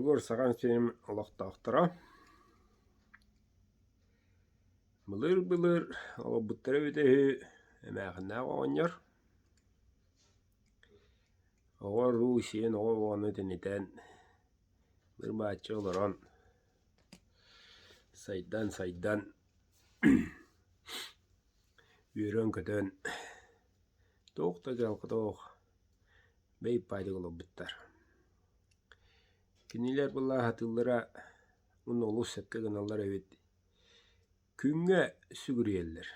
Болугур Саха сирин олохтоохторо Былыыр-былыр олорбуттара эбитэ үһү эмээхиннээх оҕонньор Оҕо-уруу сиэн оҕо оҕону тэнитэн быр-бааччы олорон сайдан-сайдан үөрэн-көтөн туох да дьалкыта суох бэйпаайдык олорбуттар. Кинилэр былаа сатыыллара уонна олус сөпкө гыналлар эбит. Күҥҥэ сүгүрүйэллэр.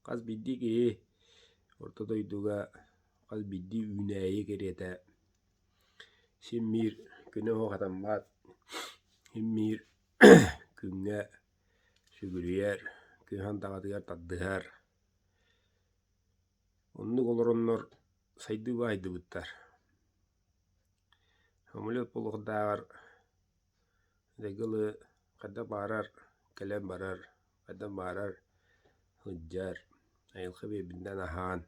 Хас биирдии киһи орто дойдуга хас биирдии үүнээйи кэриэтэ син биир күнэ суох хатаммат, син биир күҥҥэ сүгүрүйэр, күн садаҕатыгар тардыһар. Оннук олороннор сайдыы баайдыбыттар. Самолет буолуохтааҕар этэҥҥэ хайдах баҕарар кэлэн барар, хайдах баҕарар сылдьар, айылҕа биэрбитинэн аһаан,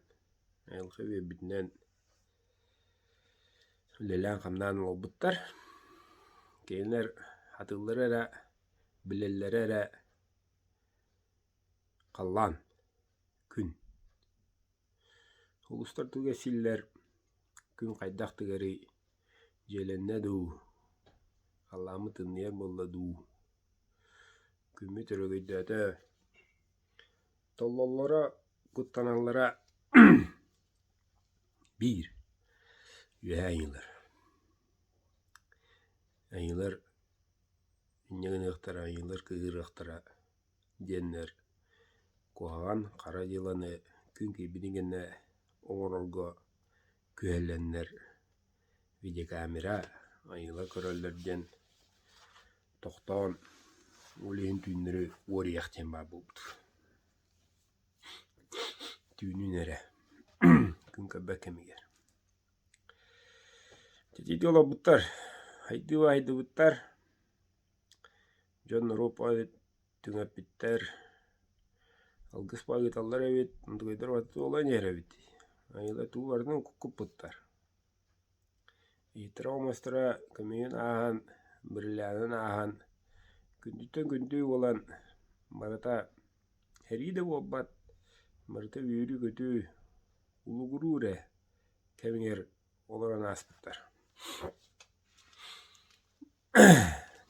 айылҕа биэрбитинэн үлэлээн-хамнаан олорбуттар. Кинилэр сатыыллара эрэ, билэллэрэ эрэ халлаан, күн. Улуустар тугу кэпсииллэр, күн хайдах тыгарый, дьиэлэннэ дуу, халлааммыт тымныйар буолла дуу, күммүт өрөгөйдөөтө, толлоллоро, куттаналлара биир, үөһээ айыылар. Айыылар инньэ гыныахтара, айыылар кыыһырыахтара диэннэр куһаҕан хара дьыаланы күн киирбитин кэннэ оҥорорго күһэллэннэр видеокамера айыылар көрөллөр диэн тохтоон ол иһин түүннэри уоруйах диэн баар буолбут. Түүнүн эрэ күн көрбөт кэмигэр. Ити олорбуттар, хайдыы баайдыбыттар Дьон норуот түҥэппиттэр, алгыс ыыталлар эбит, онтукайдар буолан иһэр эбит, айыылар тугу барытын куппуттар. Ииттэрэ хомустара көмүһүн ааһан, бриллианын ааһан, күндүттэн күндү буолан барыта сэрии да буолбат, барыта үөрүү-көтүү, улугуруу эрэ кэмигэр олорон ааспыттар.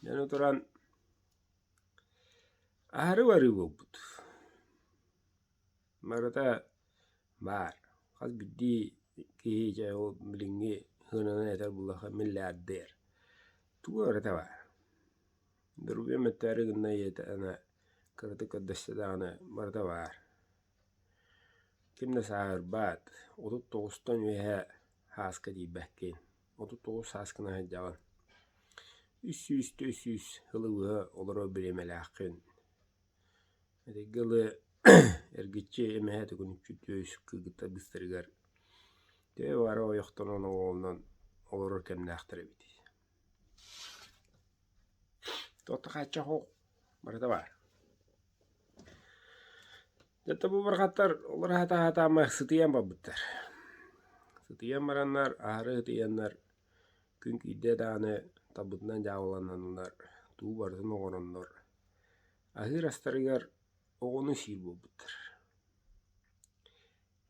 Дьону туран аһары барыы буолбут. Барыта баар. Хас биирдии киһи дьэ ол билиҥҥи сыананан этэр буоллахха миллиардер. Туга барыта баар. Доруобуйа мөлтөөрү гынна ийэтэ аны кыратык көрдөстө даҕаны барыта баар. Ким да сааһырбат, 39-тан үөһэ сааска тиийбэккин. 39 сааскын сылдьаҕын. 300 300 сылы быһа олорор бириэмэлээххин. Этэргэ дылы эргиччи эмэһэ төкүнүччү түөс кыргыттар быыстарыгар төһө баара ойохтонон оҕолонон олорор кэмнээхтэр эбит. Туохта хааччах суох барыта баар. Дьэ бу барахаттар олоро сатаатаама сытыйан барбыттар. Сытыйан бараннар, аһары сытыйаннар күн киирдэ даҕаны талбытынан дьаабылананнар, тугу барытын оҥороннор, аһыыр астарыгар оҕону сиир буолбуттар.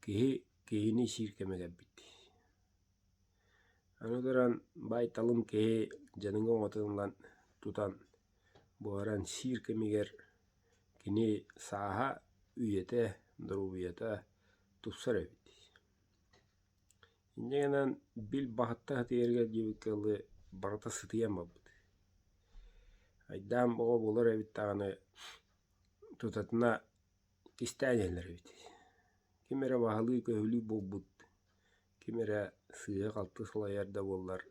Киһи киһини сиир кэмэ кэлбит. Аны туран баай-талым киһи дьаныҥа оҥотуллан тутан буһаран сиир кэмигэр кини сааһа, үйэтэ, доруобуйата тупсар эбит. Инньэ гынан бил баһытта сытыйарыгар диэбиккэ дылы барыта сытыйан барбыт. Айдаан оҕо буолар эбит даҕаны тутатына кистээн иһэллэр эбит. Ким эрэ баһылыы-көһүлүү буолбут, ким эрэ сыыһа-халты салайар да буоллар,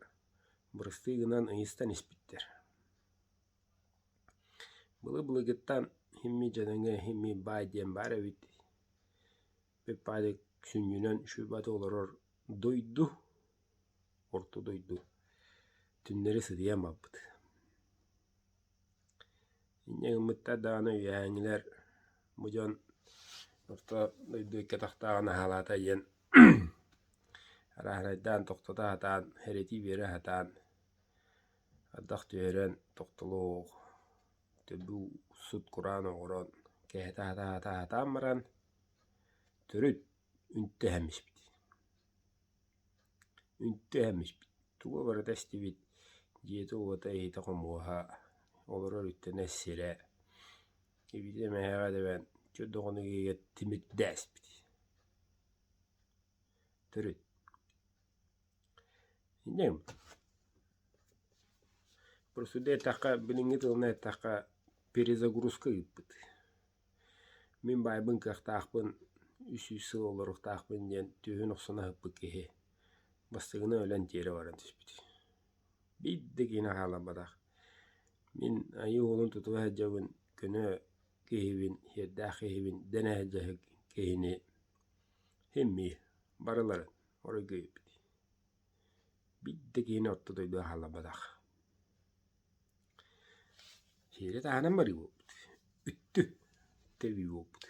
бырастыы гынан ыйыстан испиттэр. Былыр-былыргыттан химми дьадаҥы, химми баай диэн баар эбит. Пиппаадык сүнньүнэн шүбаты олорор дойду, орто дойду түннэри сытыйан барбыт. Инньэ гыммыттар даҕаны үөһээҥҥилэр бу дьон орто дойду икки атахтааҕын аһаалаата диэн арааһынайдаан тохтото сатаан, эрэтии биэрэ сатаан. Ардах түһэрэн тохтолоох төбүү сут-кураан оҥорон кэһэтэ сатаан баран төрүт үнтү эһэн испит. Үнтү эһэн испит. Туга барыта эстибит, дьиэтэ-уота иһитэ-хомуоһа, олорор үктэнэр сирэ эбиитэ эмэһэҕэ тэбэн чөрдөҕүнэ иһигэр тимирдээспит. Төрүт. Инньэ Просто эттэххэ, билиҥҥи тылынан эттэххэ, перезагрузка ыыппыт. Мин баайбын кыахтаахпын, 300 сыл олоруохтаахпын диэн түөһүн охсон аһыппыт киһи бастакынан өлөн тиэрэ баран түспүт. Биир да киһини хаалларбатах. Мин айыы уолун тутуһа сылдьабын, көнө киһибин, сиэрдээх киһибин дэнэ сылдьар киһини син биир барыларын оройго ыыппыт. Биир да киһини орто дойдуга хаалларбатах. Сиэри таһынан барыы буолбут, үттү тэбии буолбут.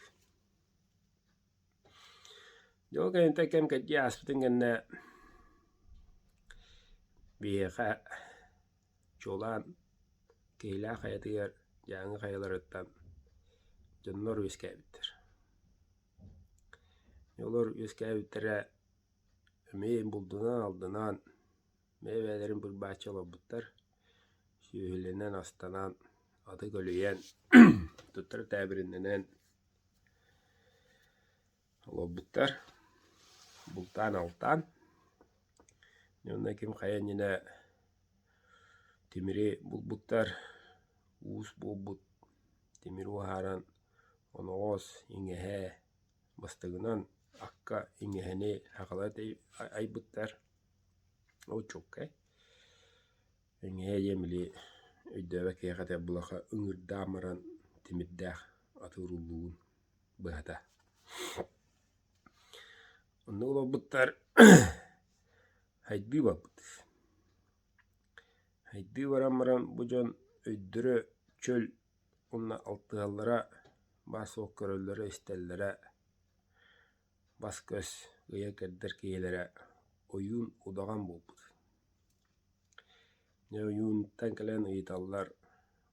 Дьэ ол кэнниттэн кэм кэрдии ааспытын кэннэ биһиэхэ чуолаан Киһилээх хайатыгар Дьааҥы хайаларыттан дьоннор үөскээбиттэр. Олор үөскээбиттэрэ эмиэ булдунан-алдынан бэйэ-бэйэлэрин бырбааччы олорбуттар, сүөһүлэнэн-астанан, аты көлүйэн, туттар тээбириннэнэн олорбуттар, бултаан-алтаан. Онно ким хайа иннинэ тимири булбуттар, уус буолбут, тимири уһааран оноҕос, иҥэһэ, бастакынан акка иҥэһэни сахалар айбыттар. Ол чуолкай. Иҥэһэ диэн били өйдөөбөт киһиэхэ этэр буоллахха ыҥыырдаан баран тимирдээх аты урууллугун быһата. Оннук олорбуттар хайдыы барбыт. Хайдыы баран баран бу дьон өйдөрө чөл уонна алтыһаллара баар-суох көрөллөрө-истэллэрэ бас-көс ыйар-кэрдэр киһилэрэ ойуун удаҕан буолбут. Дьэ ойуунтан кэлэн ыйыталлар,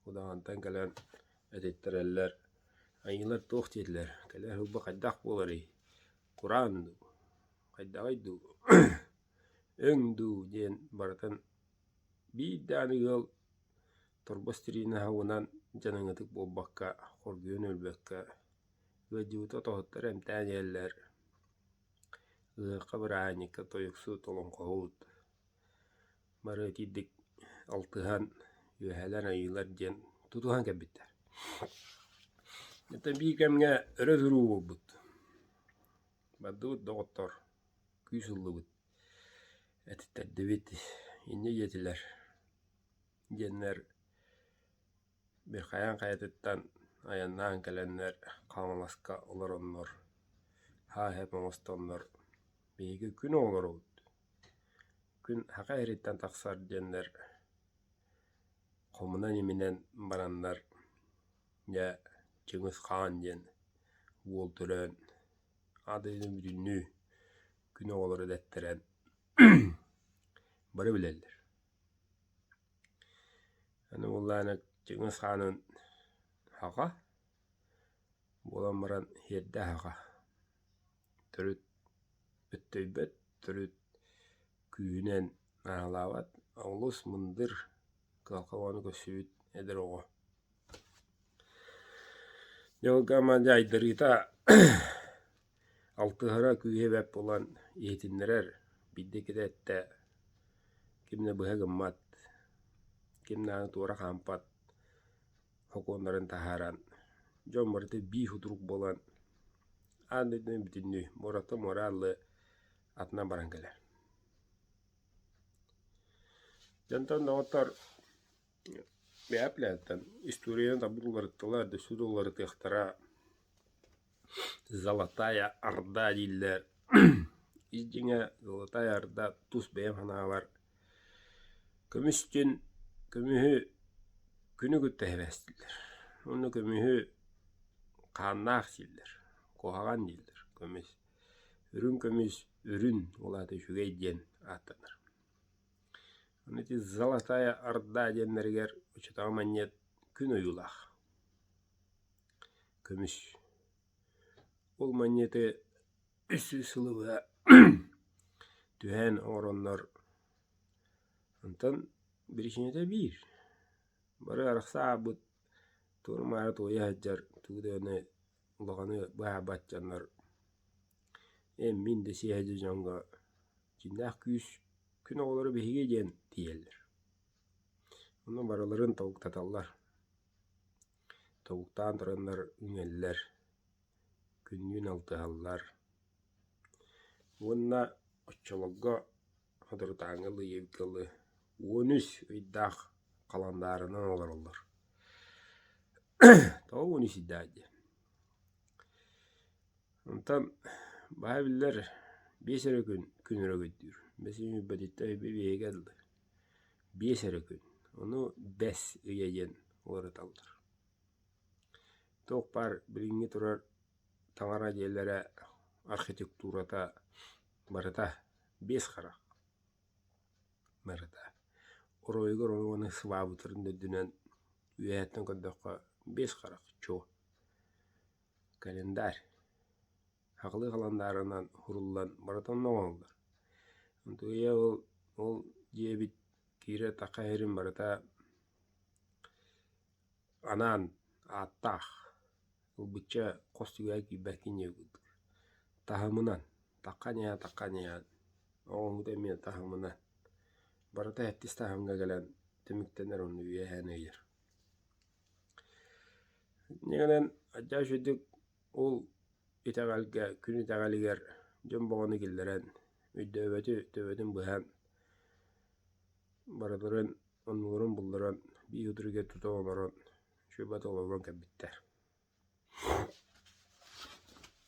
удаҕантан кэлэн этиттэрэллэр: «Айыылар туох диэтилэр, кэлэр сылба хайдах буоларый, кураан дуу, хайдаҕый дуу, өҥ дуу?» диэн барытын биир даҕаны ыал торбос тириини аһылынан дьадаҥытык буолбакка, хоргуйан өлбөккө, ыалдьыбыты отоһуттар эмтээн иһэллэр, ыһыахха бырааһынньыкка тойуксут, олоҥхоһут бары итиирдик алтыһан үөһээлэр айыылар диэн тутуһан кэлбиттэр. Оттон биир кэмҥэ өрө туруу буолбут. Бардыбыт доҕоттор, күүс ыллыбыт, этиттэрдибит, инньэ диэтилэр диэннэр Бирхайаан хайатыттан айаннаан кэлэннэр Хаҥаласка олороннор, һаа-һэп оҥостоннор «Биһиги күн оҕолоробут, күн саха сириттэн тахсар» диэннэр хомунан-иминэн бараннар дьэ Чыҥыс Хаан диэн уол төрөөн аат дойдуну бүтүннүү күн оҕолоро дэттэрэн бары билэллэр. Аны буоллаҕына Чыҥыс Хаанын аҕа буолан баран иэрдээх аҕа төрүт өттөйбөт, төрүт күүһүнэн наһаалаабат, олус мындыр, кыһалҕа оҕону көрсүбүт эдэр оҕо. Дьэ ол гынан дьэ айдарыыта алтыһара күүһэ бэрт буолан иһитиннэрэр, биирдэ иккитэ эттэ ким да быһа гыммат, ким даҕаны туора хаампат сокуоннарын таһааран дьон барыта биир судурук буолан аан дойдуну бүтүннүү муораттан муора ааллы атынан баран кэлэр. Дьонтон доҕоттор Бэйэплээттэн историяны табыт уларыттылар, дөссө да уларытыахтара. Золотая Орда дииллэр. Ис дьиҥэ Золотая Орда тус бэйэм санаабар көмүс диэн көмүһү күнү кытта сибээстииллэр. Уонна көмүһү хааннаах дииллэр, куһаҕан дииллэр көмүс. Үрүҥ көмүс үрүн, ол аата үчүгэй диэн ааттанар. Аны ити Золотая Орда диэннэригэр оччотооҕу манньыат күн ойуулаах, көмүс. Ол манньыаты 300 сылы быһа түһээн оҥороннор, онтон биричиинэтэ биир: бары арахса аабыт, туора-маары туойа сылдьар, тугу даҕаны улаханы быһаарбат дьоннор эн мин да сиэһэ дьоҥҥо дьиҥнээх күүс күн оҕолоро биһиги диэн тиийэллэр. Онно барыларын тобуктаталлар. Тобуктаан тураннар үҥэллэр, күннүүн алтыһаллар. Уонна оччолорго соторутааҥҥы Лыйыгылы 13 ыйдаах халандаарынан олороллор. Тоҕо 13 ыйдаах диэн? Онтон баһа биллэр биэс эрэ күн күн өрөгөйдүүр. Бэс үүммэтиттэн биэһигэ дылы. Биэс эрэ күн. Ону бэс ыйа диэн уларыталлар. Туох баар билиҥҥи турар таҥара дьиэлэрэ архитектурата барыта биэс харах барыта. Оройугар ону сыбаабыттарын да үрдүнэн үөһэттэн көрдөххө биэс харах чуо. Календарь Аҕылыы халандаарынан уһуруллан барыта онно оҥоһуллар. Онтуйа ол ол дьиэбит киирэр тахха иһэрин барыта анаан ааттаах ылбычча хос түгэҕэ киирбэккин диэн курдук. Таһымынан тахха ньаа тахха ньаа оҥоһуута эмиэ таһымынан барыта сэттис таһымҥа кэлэн түмүктэнэр онно үөһээн ыйар. Инньэ гынан адьас үчүгэйдик Ол итэҕэлгэ, күн итэҕэлигэр дьон бөҕөнү киллэрэн, өйдөөбөтү төбөтүн быһан, барыларын оннуларын булларан, биир утарыга тута олорон, үчүгэй олорон кэлбиттэр.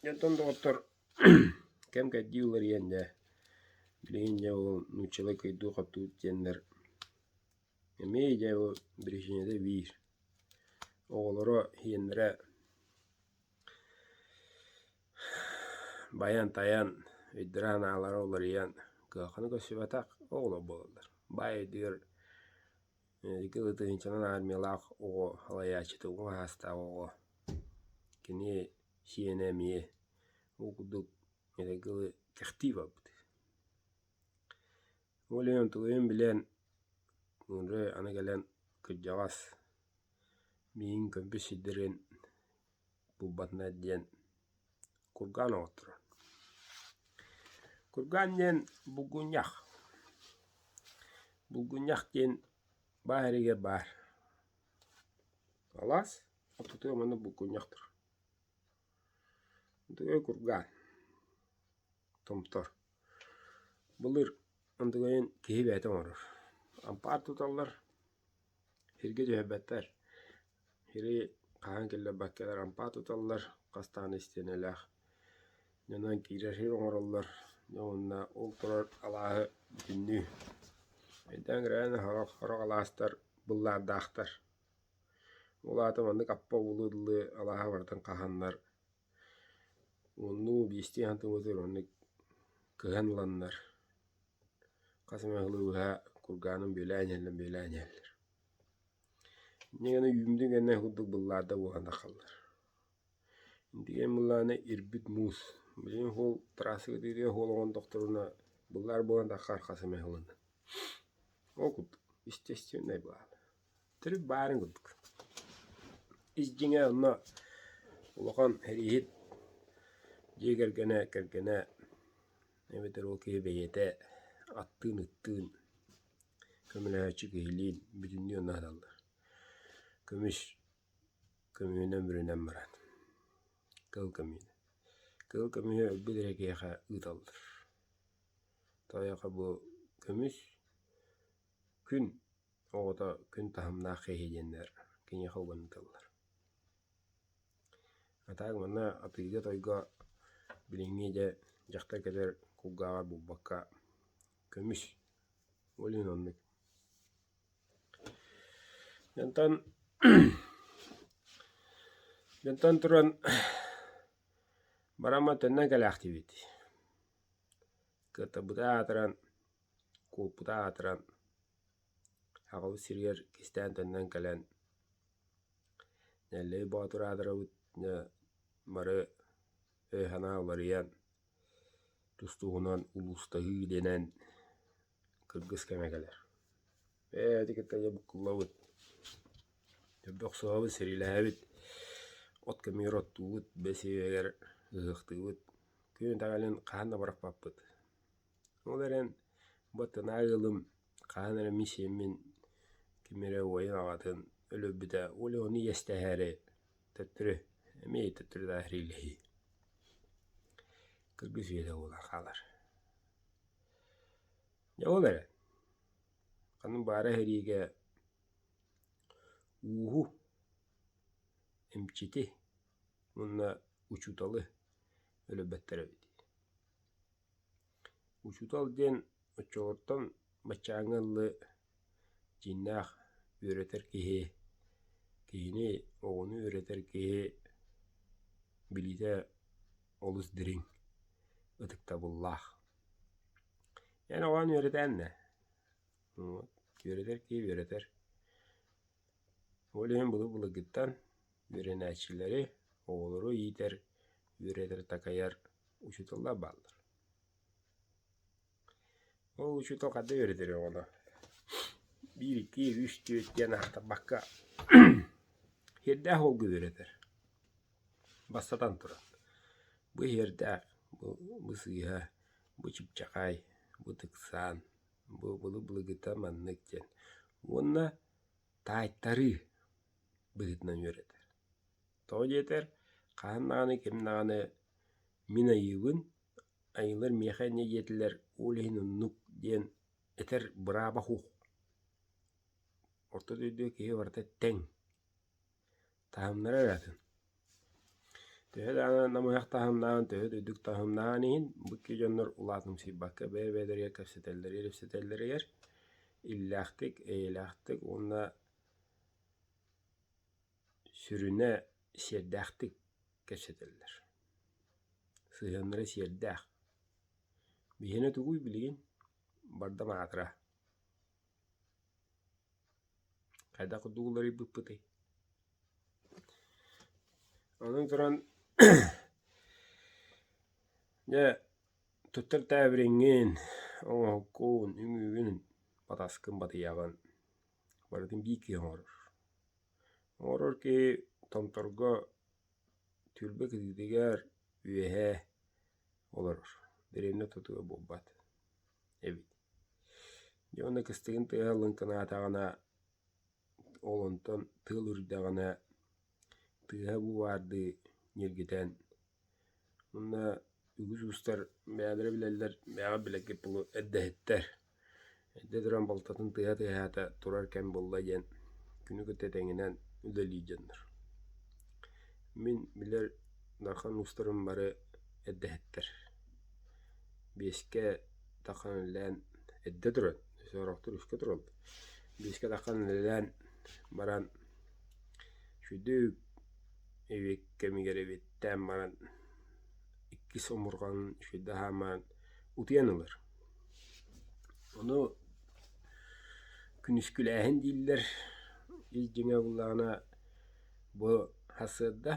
Онтон доҕоттор кэм-кэрдии уларыйан дьэ, билигин дьэ ол нууччалыы кыайдыы-хотуу диэннэр эмиэ дьэ ол биричиинэтэ биир Оҕолоро, иһиэннэрэ байан-тайан, өйдөрө-санаалара уларыйан, кыахханы көрсүбэтэх оҕолор буолаллар. Баай өйдүгэр икки тыһыынчанан армиялаах оҕо салайааччыта уҥа саастаах оҕо кини сиэнэ эмиэ ол курдук эрэйгэ кэхтии барбыт. Ол иһин тугуйун билэн, уже аны кэлэн кырдьаҕас миигин көмпүт сирдэрин булбатынар диэн кургаан оҥотторор. Кургаан диэн булгунньах. Булгунньах диэн баар эригэр баар. Алаас ортотугар манна булгунньах турар. Ытыгы кургаан Томтор. Былыр андыгайын киһи бэйэтэ оҥорор. Ампаар туталлар, сиргэ түһэрбэттэр. Сири хаһан киллэрбэккэлэр ампаар туталлар, хас даҕаны истиэнэлээх. Дьонон киирэр сир оҥороллор уонна ол турар алааһы бүтүннүү. Өйдөөн көрөйөн сорох, сорох алаастар быллаардаахтар. Ол аата маннык аппа уулуу алааһы барытын хаһаннар Уоннуу, биэстии хантыммытыгар оннук кыһан ыланнар, хас эмэ сылы быһа кургаанын бүөлээн иһэллэр, бүөлээн иһэллэр. Инньэ гынан үүммүтүн кэннэ курдук быллаарда буолан таххаллар. Интигэн быллааны ирбит муус. Билигин суол трассаҕа тиийэ суол оҥордохторуна быллаар буолан таххар хас эмэ сылынан. Ол курдук естественнай баал. Төрүт баарын курдук. Ис дьиҥэ онно улахан эрииһит дьиэ кэргэнэ, кэргэнэ эбэтэр ол киһи бэйэтэ аттыын ыттыын көмөлөһөөччү киһилиин бүтүннүү онно сыталлар. Көмүс көмүһүнэн бүрүнэн баран кыһыл көмүһүнэн. Кыһыл көмүһү өлбүт эрэ киһиэхэ ыыталлар. Тоҕо бу көмүс күн оҕото күн таһымнаах киһи диэннэр киниэхэ уган ыыталлар. А так манна атыыга-тойго билиҥҥи дьэ дьахтар кэтэр кулгааҕар булбакка көмүс ол иһин оннук. Онтон онтон туран бараммат төннөн кэлээхтиибит. Кыаттарбыта аатыран, куоппута аатыран. Аҕабыт сиригэр кистээн төннөн кэлэн Нэллэй Боотур аатырабыт бары өй-санаа уларыйан, тус-туһунан улуустаһыы дэнэн кыргыс кэмэ кэлэр. Ээ ити кытта дьэ буккуллабыт, охсуһабыт, сэриилэһэбит, от кэмигэр оттуубут, бэс ыйыгар ыһыахтыыбыт, күн итэҕэлин хаһан да бырахпаппыт. Ол эрэн бу аттынаа ыалым хаһан эрэ мин сиэммин ким эрэ убайын аҕатын өлөрбүтэ, ол ону иэстэһээри төттөрү эмиэ төттөрү да сэриилэһии. Кыргыс үйэтэ буолан хаалар. Дьэ ол эрэн ханнык баара сэриигэ ууһу, эмчити уонна учууталы өлөрбөттөр эбит. Учуутал диэн оччолортон баччааҥҥа дылы дьиҥнээх үөрэтэр киһи, киһини, оҕону үөрэтэр киһи билиитэ олус дириҥ, ытыктабыллаах. Эн оҕону үөрэтэн да, үөрэтэр киһи үөрэтэр. Ол иһин былыр-былыргыттан үөрэнээччилэри, оҕолору иитэр, үөрэтэр-такайар учууталлар бааллар. Ол учуутал хайдах үөрэтэрий оҕону? Биир, икки, үс, түөрт диэн аахтарбакка сиэрдээх уолга үөрэтэр. Бастатан туран, бу сиэрдээх, бу, бу сыыһа, бу чыпчахай, бу тыксаан, бу былы-былыгыта маннык диэн. Уонна таайтарыы быһыытынан үөрэтэр. Тоҕо диэтэр, хаһан даҕаны ким даҕаны мин айыыбын, айыылар миэхэ инньэ диэтилэр, ол иһин оннук диэн этэр бырааба суох. Орто дойдуга киһи барыта тэҥ, таһымнара эрэ атын. Төһө даҕаны намыһах таһымнааҕын, төһө да үрдүк таһымнааҕын иһин, бу икки дьоннор улаатымсыйбакка бэйэ-бэйэлэригэр кэпсэтэллэригэр ипсэтэллэригэр иллээхтик, эйэлээхтик уонна сүрүнэ сиэрдээхтик кэпсэтэллэр. Сыһыаннара сиэрдээх. Биһиэнэ тугуй билигин? Бардам аатыра. Хайдах курдук уларыйбыппытый? Онон туран дьэ туттар тээбириҥҥин, оҥоһуккун, үҥүүгүн, батаскын батыйаҕын барытын биир киһи оҥорор. Оҥорор киһи томторго түөлбэ кытыытыгар үөһээ олорор, дэриэбинэ ортотугар буолбат эбит. Дьэ уонна кыстыгын тыаһа лыҥкынаатаҕына, ол онтон тыал үрдэҕинэ тыаһа бу баардыы ньиргитэн уонна үгүс уустар бэйэлэрэ билэллэр, бэйэҕит билэргит буолуо эрдэһиттэр. Эрдэ туран балтатын тыаһа тыаһаата турар кэм буолла диэн күнү кытта тэҥинэн үлэлиир дьоннор. Мин билэр Дархан уустарым бары эрдэһиттэр. Биэскэ таххан үлэлээн эрдэ туран, сорохтор үскэ тураллар. Биэскэ таххан үлэлээн баран үчүгэйдик эбиэт кэмигэр эбиэттээн баран иккис омурҕанын үчүгэйдик аһаан баран утуйан ылар. Ону күнүскүлээһин дииллэр, ис дьиҥэ буоллаҕына бу сарсыарда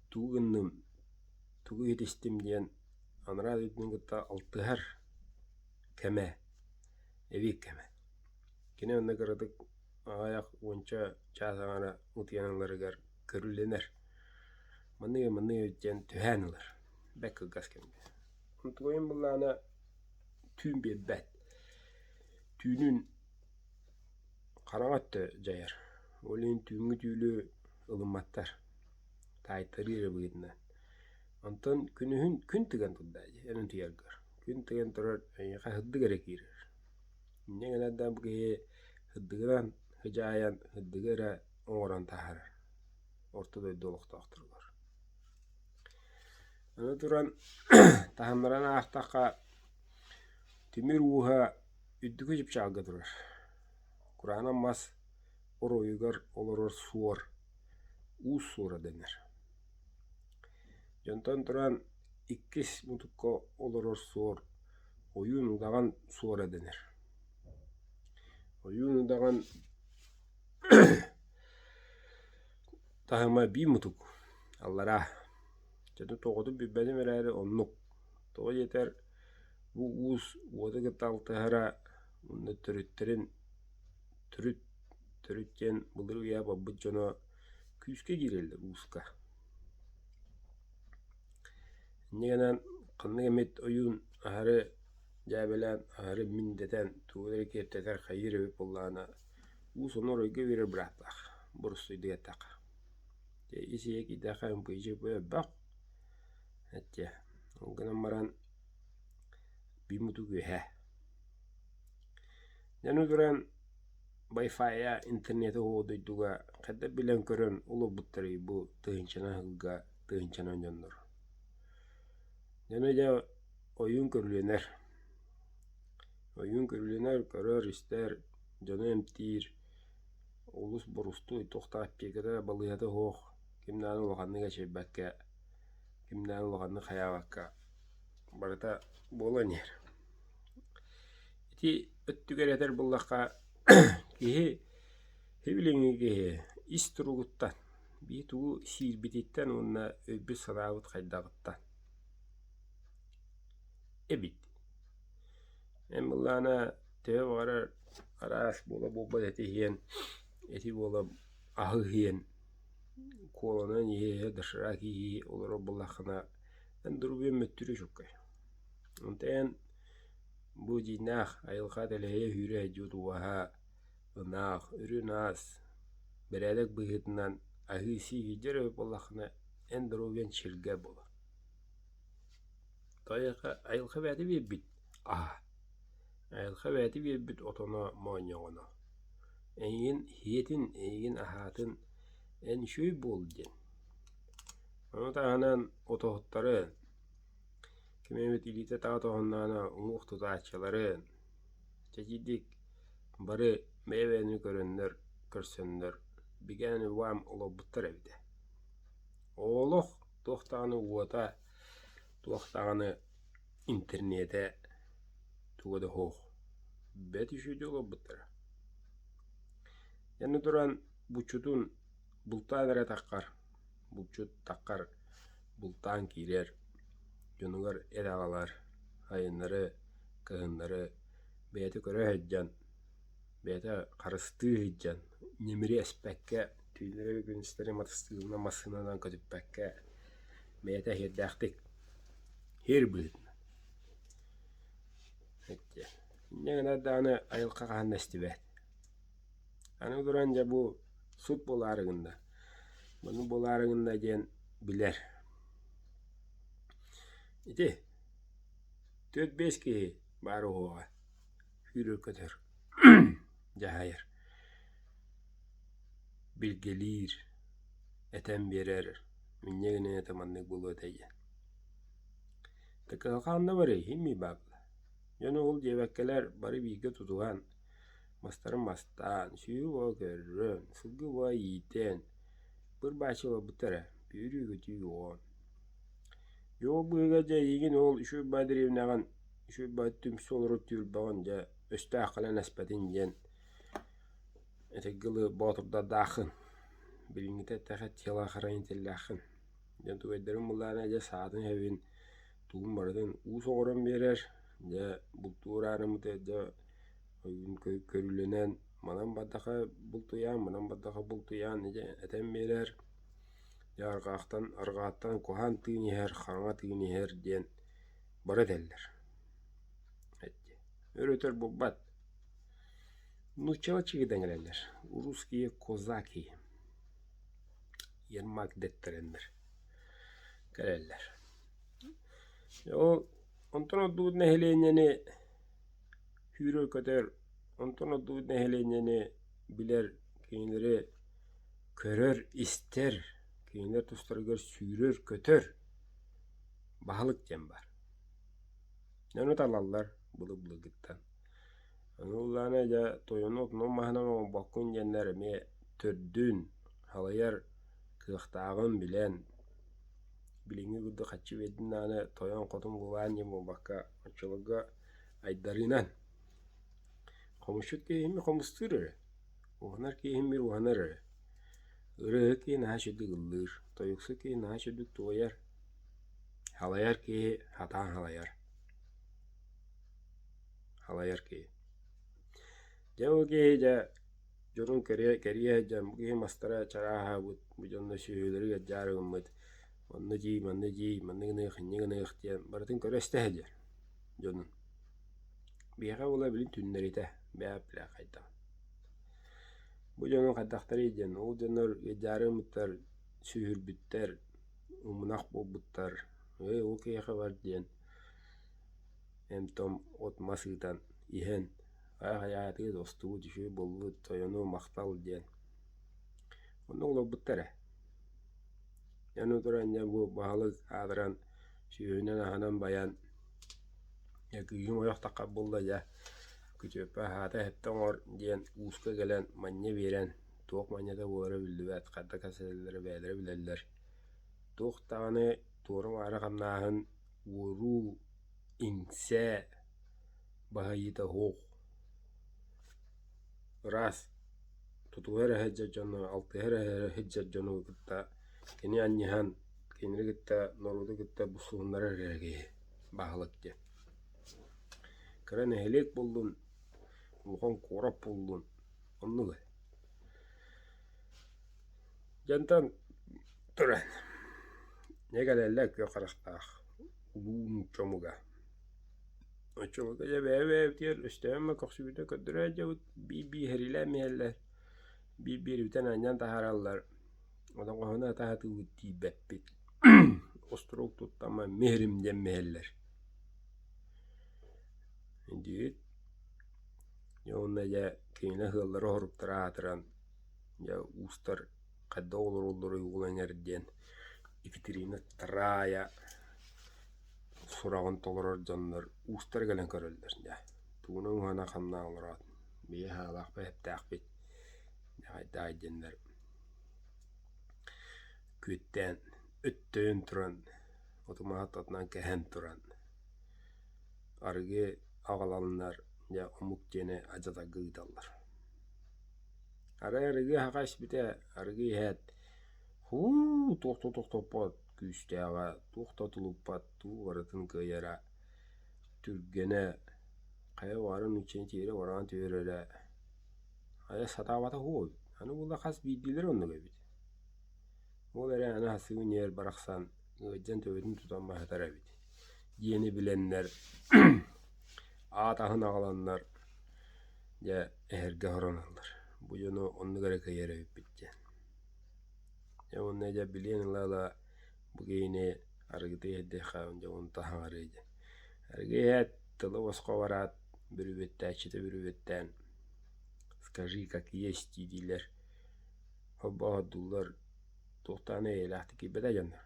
тугу гынным, тугу иһитистим диэн анараа дойдуну кытта алтыһар кэмэ, эбиэт кэмэ. Кини онно кыратык аҕыйах уонча чаас аҥаара утуйан ыларыгар көрүлэнэр. Маннык маннык диэн түһээн ылар, бэрт кылгас кэмҥэ. Онтугайым буоллаҕына түүн биэрбэт. Түүнүн хараҥа өттө дьайар. Ол иһин түүҥҥү түүлү ылымматтар, таайтарыы эрэ быһыытынан. Онтон күнүһүн күн тыган турда дии эн утуйаргар. Күн тыган турар эйиэхэ сырдык эрэ киирэр. Инньэ гынан да бу киһи сырдыгынан сыдьаайан сырдыгы эрэ оҥорон таһаарар орто дойду олохтоохторугар. Аны туран таһыннаран аахтахха тимир ууһа үрдүкү чыпчаалга турар. Кураанах мас оройугар олорор суор уус суора дэнэр. Дьонтон туран иккис мутукка олорор суор ойуун удаҕан суора дэнэр. Ойуун удаҕан таһыма биир мутук аллараа. Дьэ тоҕотун билбэтим эрээри оннук. Тоҕо диэтэр бу уус уоту кытта алтыһара уонна төрүттэрин төрүт төрүт диэн былыр үйэ барбыт дьоно күүскэ киирэллэр ууска. Инньэ гынан ханнык эмит ойуун аһары дьээбэлээн аһары мин дэтэн тугу эрэ киэртэтэр хайыыр эбит буоллаҕына уус ону оройго биэрэр бырааттаах боростуойдук эттэххэ. Дьэ ис-иһэ киирдэххэ ымпыйчык элбэх эттиэ. Ол гынан баран биир мутук үөһэ. Дьэ аны туран Wi-Fi интернети оһох дойдуга хайдах билэн-көрөн олорбуттарый бу тыһыынчанан сылга тыһыынчанан дьоннор. Дьону дьэ ойуун көрүлүнэр. Ойуун көрүлүнэр, көрөр-истэр, дьону эмтиир, олус борустуой туох да аптеката, балыыһата суох, ким даҕаны улаханнык эчэйбэккэ, ким даҕаны улаханнык хайаабакка барыта буолан иһэр. Ити өттүгэр этэр буоллахха киһи билиҥҥи киһи ис туругуттан биир тугу сиирбититтэн уонна өйбүт-санаабыт хайдаҕыттан эбит. Эн былаана төһө баҕарар араас буола-буолбат эти иһиэн, эти буола аһы иһиэн, куоланан иһэ-иһэ доширак иһии олорор буоллаххына эн доруобуйаҥ мөттүүрэ чуолкай. Онтон эн бу дьиҥнээх айылҕа тэлэһийэ сүүрэ сылдьыбыт убаһа, ынах, үрүҥ аас, бэрээдэк быһыытынан аһыы-сии сылдьар эбит буоллаххына, эн доруобуйаҥ чиргэ буолар. Айылҕа, айылҕа бэйэтэ биэрбит аһа, айылҕа бэйэтэ биэрбит отоно, моонньоҕоно. Эйигин иһиэтин, эйигин аһаатын, эн үчүгэй буол диэн. Ону таһынан отоһуттары Ким эмит илиитэ таҕа тоһуннаҕына уҥуох тутааччылары чэчирдик бары бэйэ-бэйэни көрөннөр, көрсөннөр бигээн убаам олорбуттар эбитэ. Олох туох даҕаны уота, туох даҕаны интернетэ туга да суох. Бэрт үчүгэйдик олорбуттара. Аны туран буччутун бултаан эрэ таххар булчут таххар бултаан киирэр, дьонугар эр аҕалар, айаннары, кыһыннары бэйэтэ көрө сылдьан, бэйэтэ харыстыы сылдьан, ньимири эспэккэ, түүннэри-күнүстэри матастыылынан массыынанан көтүппэккэ бэйэтэ сиэрдээхтик сиэр быһыытынан Инньэ гынан даҕаны айылҕа хаһан да эстибэт. Аны туран дьэ бу сут буолаары гынна, маны буолаары гынна диэн билэр. Ити 4-5 киһи баар уһуоҕа сүүрэр-көтөр, дьаһайар, билгэлиир, этэн биэрэр, инньэ гынан этэ маннык буолуо этэ диэн. Кыһалҕа ханна барыай, иһин бааллар. Дьону ол диэбэккэлэр бары бииргэ тутуһан Мастарын мастаан, сүөһү буола көрөн, сылгы буола иитэн, быр-бааччы олорбуттар ээ, үөрүү-көтүү оҕо. Дьэ ол быыһыгар дьэ эйигин ол үчүгэй баай дэриэбинэҕин, үчүгэй баай түмсэ олорор түөлбэҕин дьэ өстөөх кэлэн эспэтин диэн этэргэ дылы боотурдардааххын, билиҥҥитэ эттэххэ телохранителлээххин. Дьэ тугайдарын буллаҕына дьэ саатын эһэбин тугун барытын уус оҥорон биэрэр, дьэ бултуур аарыммыта дьэ Көрүүлэнэн манан бардаха бултуйаан, манан бардаха бултуйаан дьэ этэн биэрэр, дьэ арҕаахтан арҕааттан куһаҕан тыын иһэр, хараҥа тыын иһэр диэн бары этэллэр. Өр-өтөр булбат. Нууччалар чигидан кэлэллэр. Русские казаки Ермак дэттэрэннэр кэлэллэр. Ол онтон ордубут нэһилиэнньэни Сүүрэр-көтөр, онтон ордубут нэһилиэнньэни билэр, кинилэри көрөр-истэр, кинилэр тустарыгар сүүрэр-көтөр баһылык диэн баар. Ону талаллар былыр-былыргыттан. Ону ыллаана дьэ тойону отунан-маһынан оҥорбоккун диэннэр эмиэ төрдүн, салайар кыахтааҕын билэн, билиҥҥи курдук хаччы биэрдин даҕаны тойон-хотун буолаан диэн буолбакка, оччолорго айдарыынан. Хомусчут киһи хомустуур эрэ, уһанар киһи уһанар эрэ. Ырыаһыт киһи наһаа үчүгдүк ыллыыр, тойуксут киһи наһаа үчүгдүк туойар, халайар киһи сатаан халайар. Халайар киһи. Дьэ ол киһи дьэ дьонун кэрийэ кэрийэ сылдьан бу киһи мастара чарааһаабыт, бу дьонно сүөһүлэри ыалдьаары гыммыт, онно дии, манна дии, маннык гыныах, инньэ гыныах диэн барытын көрө истэ сылдьар дьонун. Биһиэхэ буола билин түннэритэ, бэйэ билэ хайдах. Бу дьону хайдахтарый диэн, ол дьоннор ыалдьаары гыммыттар, сүһүрбүттэр, умунах буолбуттар, ээ ол киһиэхэ бар диэн эм-том от-мас ыытан иһэн хайа-хайаатыгыт устубут үчүгэй буоллубут тойону махтал диэн онно олорбуттар ээ. Аны туран дьэ бу баһылык аатыран сүөһүнэн-аһынан байан дьэ кыыһым ойох таххар буолла дьэ күтүөппэ аһаата иһиттэ оҥор диэн ууска кэлэн манньа биэрэн туох манньата буолара биллибэт хайдах кэпсэтэллэрэ бэйэлэрэ билэллэр туох даҕаны туора-маары хамнааһын уоруу иҥсэ баһыйыыта суох ыраас тутуһа эрэ сылдьар дьону алтыһа эрэ сылдьар дьону кытта кини анньыһан кинини кытта норуоту кытта буксуһуннарар эрэ киһи баһылык диэн. Кыра нэһилиэк буоллун, улахан куорат буоллун оннук ээ. Дьонтон туран дьэ кэлэллэр күөх харахтаах улуу нуучча омуга. Оччолорго дьэ бэйэ-бэйэбитигэр өстөһөн көхсүбүтүн көрдөрө сылдьабыт, биир-биир иһэрилээн иһэллэр, биир-биир үтэн-анньан таһаараллар, отоҥхоһуну атаһатыыбыт тиийбэппит, остуруок туттаммат миһирим диэн миһэллэр. Диит дьэ уонна дьэ кинилэр ыаллара-соруктара аатыран дьэ уустар хайдах олороллоруй уолан эр диэн Екатерина Вторая сураҕын толорор дьоннор уустара кэлэн көрөллөр дьэ тугунан уһана хамнаан олороот бэйэ хаалаахпыт эптээхпит дьэ хайдаҕай диэннэр күөттээн өттөйөн туран оту-маһы ортотунан кэһэн туран арыгы аҕаланнар дьэ омук диэни адьатарга ыыталлар. Арай арыгы аһаҕа испитэ, арыгы иһээт, һуу, туох да тохтоппот күүстээҕэ, туох да тулуппат, тугу барытын кыайара, түргэнэ, хайа баҕарар нууччаны тиэрэ бараан түһэрэрэ, хайа сатаабата уһуо эбит, аны буолла хас биирдиилэрэ оннук эбит. Ол эрэн аны хасыгын иһэр барахсан ыалдьан төбөтүн тутан баһытар эбит диэни билэннэр аат аһын аҕаланнар дьэ эһэргэ сороналлар бу дьону оннук эрэ кыайар эбиппит диэн. Дьэ уонна дьэ билиэн ыла-ыла бу киһини арыгыта иһэрдиэххэ дьэ онто аһаҥарыа диэн. Арыгы иһээт тыла босхо бараат бүрүбүөттээччитэ бүрүбүөттээн скажи как есть дии-дииллэр холбоһордууллар туохтаан эйэлээхтик киирбэтэ дьоннор.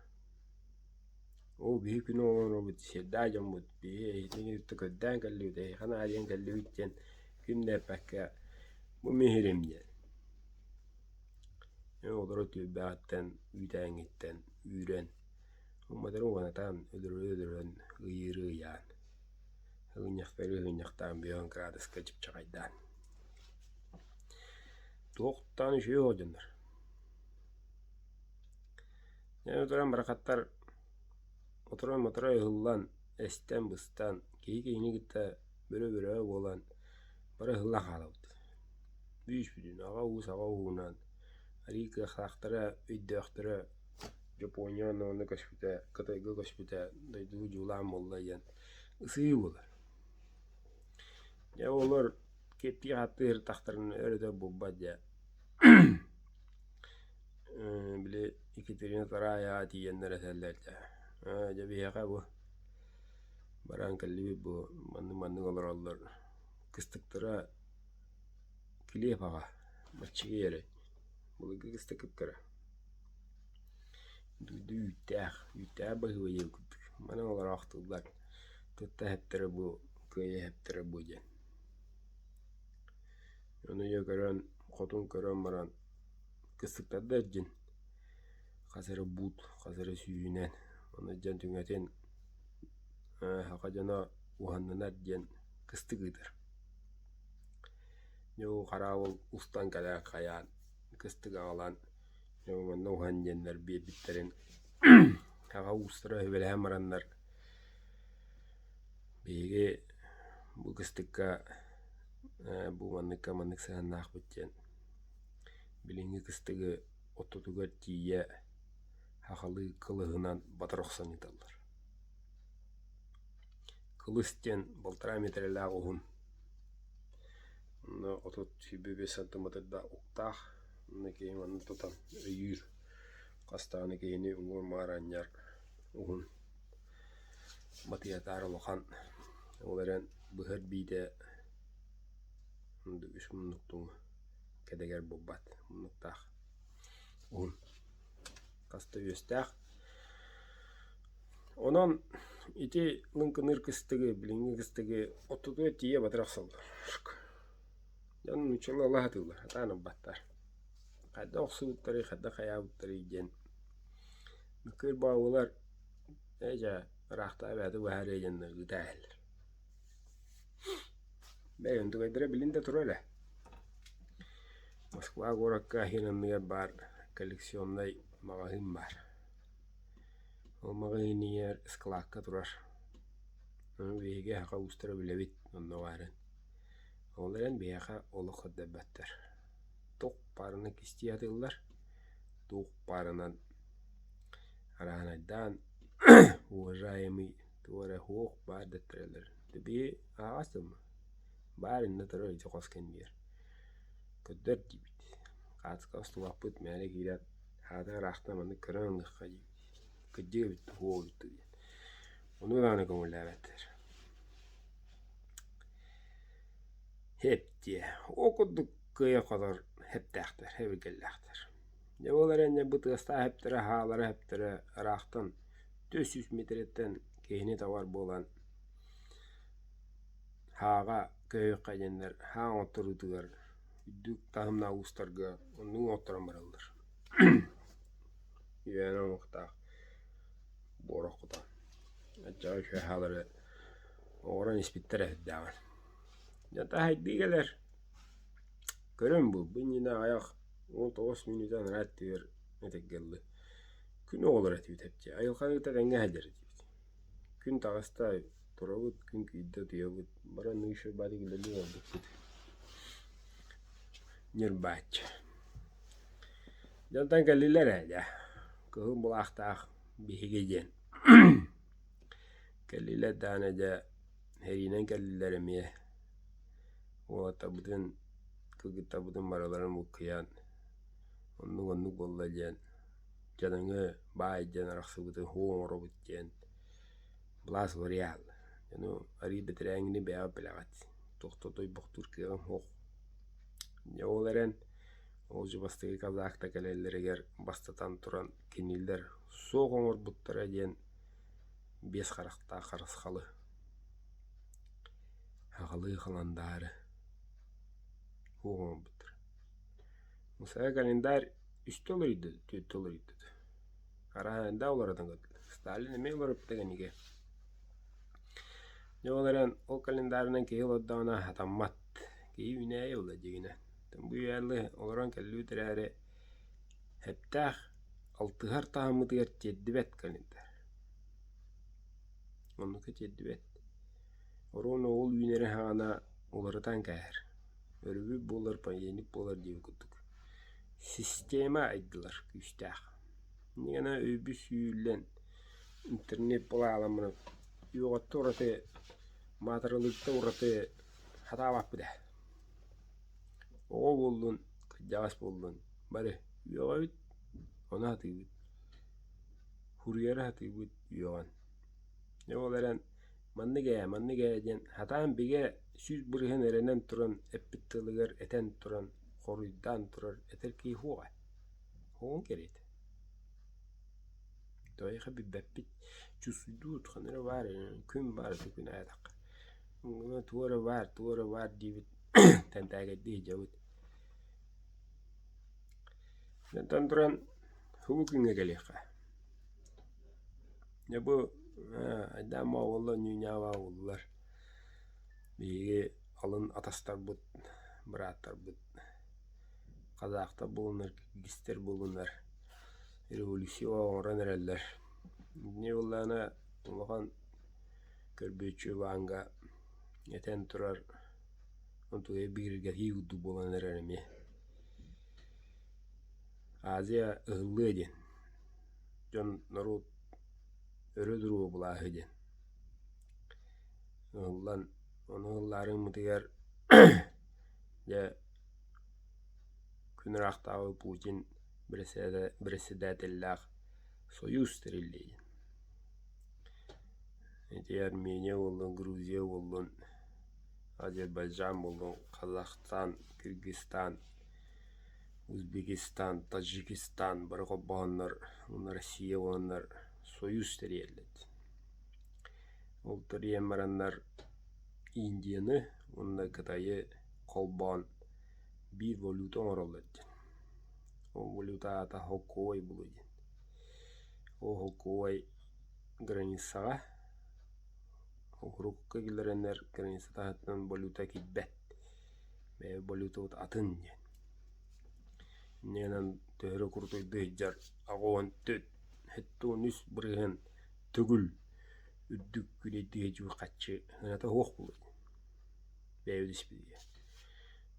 Оо биһи күнү оҥоробут сирдээх дьоммут биһи эһигини кытта көрдөөн кэллибит эһиэхэ наадыйан кэллибит диэн ким да эппэккэ бу миһирим диэн. Олору түөлбэҕиттэн үүтээҥҥиттэн үүрэн уматары уматан өлөрү өлөрөн ыйыыры ыйаан ыгынньахтары ыгынньахтаан бүөн кыраадыска чыпчаҕайдаан Туохтаан үчүгэй оҕо дьоннор. Дьэ туран барахаттар оторой-моторой ыһыллан, эстэн-быстан, киһи киһини кытта бөрө-бөрө буолан бары ыһыллан хаалабыт. Бүүс-бүтүн аҕа уус аҕа ууһунан, арыый кыахтаахтара, өйдөөхтөрө Япония онно көспүтэ, Кытайга көспүтэ, дойдуну дьуулаан буолла диэн ысыы буолар. Дьэ олор киэптии хаттыы сырыттахтарына өр-өтөр булбат дьэ били Екатерина Тараайаҕа тиийэннэр этэллэр дьэ ээ дьэ биһиэхэ бу баран кэллибит бу маннык-маннык олороллор кыстыктара килиэп аҕа баччыгый эрэ былыргы кыстык кыра дойду үүттээх үүттээх быһыыба диэн курдук манан олороохтууллар тутта иһэттэрэ бу кыайа иһэттэрэ бу диэн Ону дьэ көрөн, хотун көрөн баран кыстыктарда илдьин хас эрэ буут, хас эрэ сүүһүнэн ону дьон түҥэтин саха дьоно уһаннанар диэн кыстык ыытар. Дьэ ол хараабыл устан кэлэ хайаан кыстык аҕалан дьэ манна уһаан диэннэр биэрбиттэрин аҕа уустара сүбэлэһэн бараннар биһиги бу кыстыкка бу манныкка маннык сыһыаннаахпыт диэн билиҥҥи кыстыгы ортотугар тиийэ сахалыы кылыһынан батар охсон ыыталлар. Кылыс диэн балтараа миэтэрэлээх уһун, онно 35 сантиметрдаах уктаах, онно киһи манна тутан өйүүр, хас даҕаны киһини уҥуор-маар анньар уһун батыйатаар улахан, ол эрэн быһар биитэ үс муннуктуҥу кэдэгэр буолбат муннуктаах уһун хас да үөстээх. Онон ити лыҥкыныыр кыстыгы, билиҥҥи кыстыгы оттотугар тиийэ батыра охсоллор. Дьон нууччалыы ала сатыыллар, сатаан ылбаттар. Хайдах охсубуттарый, хайдах хайаабыттарый диэн Мыккыыр бообулар ээ дьэ ыраахтааҕы бэйэтэ быһаарыа диэн ыыта иһэллэр. Бэйэ онтукайдара билин да турар ээ. Москва куоракка иһин анныгар баар коллекционнай маҕаһыын баар. Ол маҕаһыын иһигэр ыскылаакка турар. Ону биһиги саха уустара билэбит онно баарын. Ол эрэн биһиэхэ олох көрдөрбөттөр. Туох баарынан кистии сатыыллар, туох баарынан арааһынайдаан уважаемый туох эрэ суох баар дэттэрэллэр. Биһи аһаҕас дьоммут баар иннэ турар ити хос кэннигэр көрдөр диибит. Хаатыска устубаппыт мээнэ киирэн хаата ыраахтан маннык көрөн ылыахха диибит. Кырдьык эбит дуу, суох эбит дуу диэн. Ону даҕаны көҥүллээбэттэр. Һэп диэ, ол курдук кыайа-хотор һэптээхтэр, эбиргэллээхтэр. Дьэ ол эрэн бу тыастаах һэптэрэ, хаалара һэптэрэ ыраахтан 400 миэтэрэттэн киһини табар буолан хааҕа көһүөххэ диэннэр хаа оҥотторуутугар үрдүк таһымнаах уустарга оннук оҥотторон бараллар. Үөһээн оҥоһуктаах буорах кутан оччоҕо үчүгэй хаалары оҥорон испиттэрэ сүрдээҕин. Дьэ таһайдыы кэлэр Көрөн бу, бу иннинэ аҕыйах 19 мүнүүтэ анараа өттүгэр этэргэ дылы күн оҕолоро этибит эбит айылҕаны кытта тэҥҥэ сылдьар этибит. Күн таҕыста турабыт, күн киирдэ утуйабыт, баран еще бары үлэлии олорбуппут. Ньырбааччы. Дьонтон кэллилэр ээ дьэ, кыһыл былаахтаах биһиги диэн. Кэллилэр даҕаны дьэ сэриинэн кэллилэр эмиэ Уолаттарбытын, кыргыттарбытын барыларын булкуйан, оннук-оннук буолла диэн, дьадаҥы баай диэн арахсыбытын һуу оҥоробут диэн былаас вариант. Ону арыый бэтэрээҥҥини бэйэҕит билэҕит, туох да тойбохтуур кыаҕым суох. Дьэ ол эрэн, ол дьэ бастакы казахтар кэлэллэригэр бастатан туран кинилэр суох оҥорбуттара диэн биэс харахтаах харысхалы Аҕалыы халандаары суох оҥорбуттар. Мусайа календарь үстэ уларыйда, түөртэ уларыйда. Арааһында уларытан көрдүлэр. Сталин эмиэ уларыппыта кэнники. Дьэ ол эрэн ол календарынан киһи олордоҕуна сатаммат. Киһи үүнээйи буолла дьиҥинэ. Бу үйэлэ олорон кэллибит эрээри сөптөөх алтыһар таһыммытыгар тиэрдибэт календарь. Оннука тиэрдибэт. Оруобуна ол үүнэрин саҕана уларытан кээһэр. Өрөбүл буолар, понедельник буолар диэбит курдук. Система айдылар күүстээх. Инньэ гынан өйбүт сүүрүллэн интернет былааламмынан үөҕэттэн ураты маатыралыыртан ураты сатаабаппыт ээ. Оҕо буоллун, кырдьаҕас буоллун бары үөҕэбит, ону сатыыбыт. Суруйары сатыыбыт үөҕэн. Дьэ ол эрэн маннык ээ, маннык ээ диэн сатаан бигэ 100% эрэнэн туран эппит тылыгар этэн туран хоруйдаан турар этэр киһи суоҕа. Суоҕун кэриэтэ. Тоҕо билбэппит. Чувствуйдуут ханна эрэ баар күн баар ити күн аайы туох эрэ баар, туох эрэ баар диибит тэнтээгэйдии сылдьабыт. Онтон туран субу күҥҥэ кэлиэххэ. Дьэ бу айдаан буолла, ньүү-ньаа буоллулар. Биһиги алын атастарбыт бырааттарбыт казахтар буоллуннар, киргизтэр буоллуннар революция оҥорон эрэллэр. Итини буоллаҕына улахан көрбүөччү Ванга этэн турар онтугай бигэргэтии курдук буолан эрэр эмиэ. Азия ыһыллыа диэн, дьон норуот өрө туруо былааһы диэн ыһыллан ону ыһыллаарыммытыгар дьэ күн ыраахтааҕы Путин бэрэссэдээтэллээх Союз тэриллиэ диэн. Ити Армения буоллун, Грузия буоллун, Азербайджан буоллун, Казахстан, Кыргызстан, Узбекистан, Таджикистан бары холбоһоннор уонна Россия буоланнар Союз тэрийэллэр. Ол тэрийэн бараннар Индияны уонна Кытайы холбоон биир валюта оҥороллор диэн. Ол валюта аата хоккуой буолуо диэн. Ол хоккуой границаҕа урукку киллэрэннэр граница таһыттан валюта киирбэт. Бэйэ валютабыт атын диэн. Инньэ гынан төһө эрэ курутуйдуу сылдьар 84 73 бырыһыан төгүл үрдүк күлэйдии сылдьыбыт хаччы сыаната суох буолуо диэн. Бэйэбит испитигэр.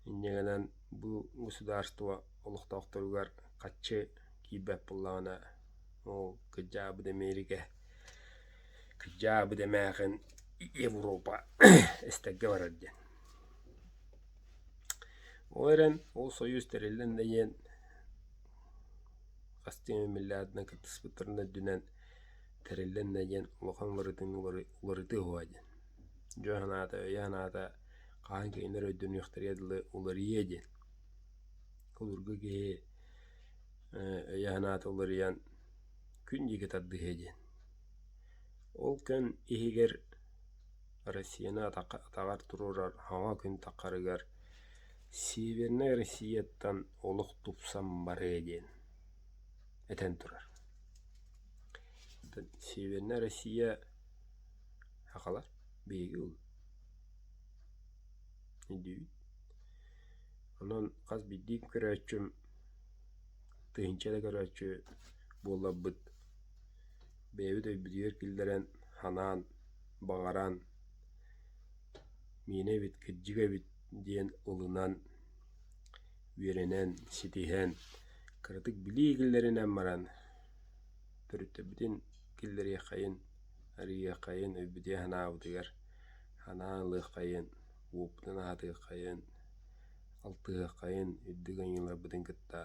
Инньэ гынан бу государство олохтоохторугар хаччы киирбэт буоллаҕына ол кырдьаабыт Эмиэрикэ, кырдьаабыт эмээхин Европа эстэргэ барар диэн. Ол эрэн ол Союз тэриллэн да диэн хас эмэ миллиардынан кыттыспыттарын үрдүнэн тэриллэн да диэн улахан уларытыыны уларытыы уһуо диэн. Дьон санаата, өйө санаата хаһан кинилэр өйдөнүөхтэригэр дылы уларыйыа диэн. Улургу киһи өйө санаата уларыйан күн диэки тардыһыа диэн. Ол күн иһигэр Россияны атаҕар туруорар хаҥа күн таххарыгар Севернай Россияттан олох тупсан барыа диэн этэн турар. Севернай Россия сахалар биһиги ол өйдүүбүт. Онон хас биирдии көрөөччүм тыһыынча да көрөөччү буолларбыт бэйэбит өйбүтүгэр киллэрэн, санаан, баҕаран, миэнэ эбит, кырдьык эбит диэн ылынан, үөрэнэн, ситиһэн, кыратык билии киллэринэн баран төрүттэрбитин киллэриэххэйин, арыйыаххайын, өйбүтүгэр-санаабытыгар санаан ылыаххайын, уоппутун аһатыаххайын, алтыһыаххайын, үрдүк айыыларбытын кытта,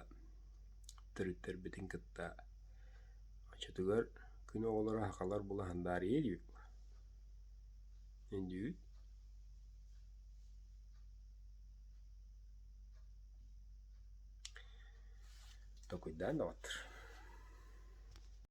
төрүттэрбитин кытта Оччотугар күн оҕолоро сахалар була сандаарыйа диэбит Өйдүүгүт? Толкуйдаан доҕоттор.